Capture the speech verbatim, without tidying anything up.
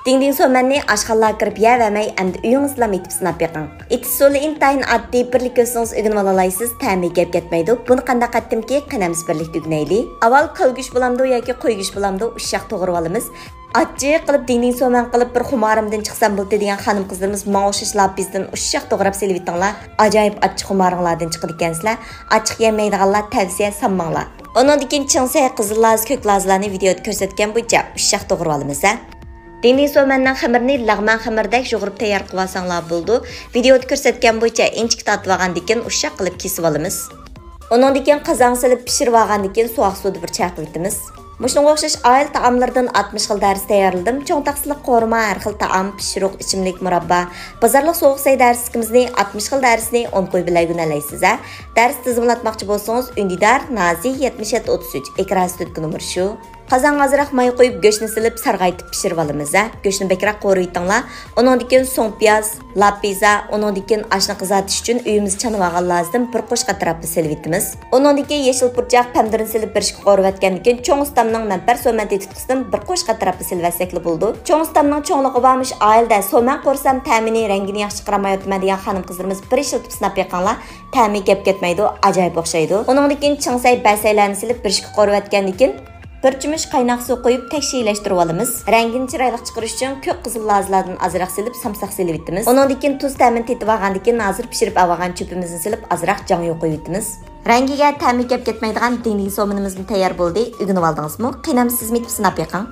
دىڭدىڭ سومەننى ئاشخانىلارغا كىرىپ يەۋەرمەي، ئەمدى ئۆيىڭىزدىلا ئېتىپ سىناپ بېقىڭ. ئېتىش ئۇسۇلى ئىنتايىن ئاددىي، بىرلا كۆرسىڭىز ئۆگىنىۋالالايسىز، تەمى گەپ كەتمەيدۇ. بۇنى قانداق قىلاتتىمكى، قېنى ھەممىسى بىرلىكتە ئۆگىنەيلى. ئاۋۋال كالا گۆش بولامدۇ ياكى قوي گۆش بولامدۇ، ئۇششاق توغرىۋالىمىز. ئاچچىق قىلىپ دىڭدىڭ سومەن قىلىپ بىر خۇمارىمدىن چىقسام بولدى دېگەن خانىم قىزلىرىمىز ماڭا ئوخشاش لاپىزدىن ئۇششاق توغراپ سېلىۋېتىڭلار. ئاجايىپ ئاچچىق خۇمارىڭلاردىن چىقىدىكەنسىلەر. ئاچچىق يەمەيدىغانلار تەۋسىيە سانماڭلار. ئۇنىڭدىن كېيىن چىڭسەي، قىزىل لازا، كۆك لازىلارنى ۋىدىيودا كۆرسەتكەن بويىچە ئۇششاق توغرىۋالىمىز ھە. دىڭدىڭ سومەننىڭ خېمىرىنى لەغمەن خېمىرىدەك يۇغۇرۇپ تەييار قىلىۋالساڭلار بولىدۇ. ۋىدىيودا كۆرسەتكەن بويىچە ئىنچىكە تارتىۋالغاندىن كېيىن ئۇششاق قىلىپ كېسىۋالىمىز. ئۇنىڭدىن كېيىن قازانغا سېلىپ پىشۇرۇۋالغاندىن كېيىن سوغۇق سۇدا بىر چايقىۋېتىمىز. مۇشۇنىڭغا ئوخشاش ئائىلە تائاملىرىدىن ئاتمىش خىل دەرس تەييارلىدىم. چوڭ تاقسىلىق قورۇما، ھەر خىل تائام، پىشۇرۇق، ئىچىملىك، مۇراببا. بازارلىق سوغۇق سەي دەرسلىكىمىزنى، ئاتمىش خىل دەرسنى ئون كوي بىلەن ئۆگىنەلەيسىز ھە. دەرس تىزىملاتماقچى بولسىڭىز، ئۈندىدار، نازى، يەتمىش يەتتە ئوتتۇز ئۈچ، ئېكران ئۈستىدىكى نومۇر شۇ. قازانغا ئازراق ماي قۇيۇپ، گۆشنى سېلىپ، سارغايتىپ پىشۇرۇۋالىمىز ھە. گۆشنى بەكرەك قورۇۋېتىڭلار. ئۇنىڭدىن كېيىن سوڭ پىياز، لاپىزا، ئۇنىڭدىن كېيىن ئاشنى قىزارتىش ئۈچۈن ئۆيىمىزدە چانىۋالغان لازىدىن بىر قوشۇق ئەتراپىدا سېلىۋېتىمىز. ئۇنىڭدىن كېيىن يېشىل پۇرچاق، پەمىدۇرنى سېلىپ بىر ئىككى قورۇۋەتكەندىن كېيىن چوڭ ئۇستامنىڭ مەنپەر سومەن تېتىتقۇسىدىن بىر قوشۇق ئەتراپىدا سېلىۋەتسەكلا بولىدۇ. چوڭ ئۇستامنىڭ چوڭلۇقى بارمىش ئائىلىدە سومەن قورسام تەمىنى، رەڭگىنى ياخشى چىقىرالمايۋاتىمەن دېگەن خانىم قىزلىرىمىز بىر ئىشلىتىپ سىناپ بېقىڭلار. تەمى گەپ كەتمەيدۇ، ئاجايىپ ئوخشايدۇ. ئۇنىڭدىن كېيىن چىڭسەي، بەسەيلەرنى سېلىپ بىر ئىككى قورۇۋەتكەندىن كېيىن بىر چۆمۈچ قايناق سۇ قۇيۇپ تەكشىلەشتۈرۈۋالىمىز. رەڭگىنى چىرايلىق چىقىرىش ئۈچۈن كۆك قىزىل لازىلاردىن ئازراق سېلىپ سامساق سېلىۋېتىمىز. ئۇنىڭدىن كېيىن تۇز تەمىنى تېتىۋالغاندىن كېيىن ھازىر پىشۇرۇپ ئالغان چۆپىمىزنى سېلىپ ئازراق جاڭيۇ قويۇۋېتىمىز. رەڭگىگە تەمى گەپ كەتمەيدىغان دىڭدىڭ سومىنىمىزمۇ تەييار بولدى. ئۆگىنىۋالدىڭىزمۇ؟ قېنى سىزمۇ ئېتىپ سىناپ بېقىڭ.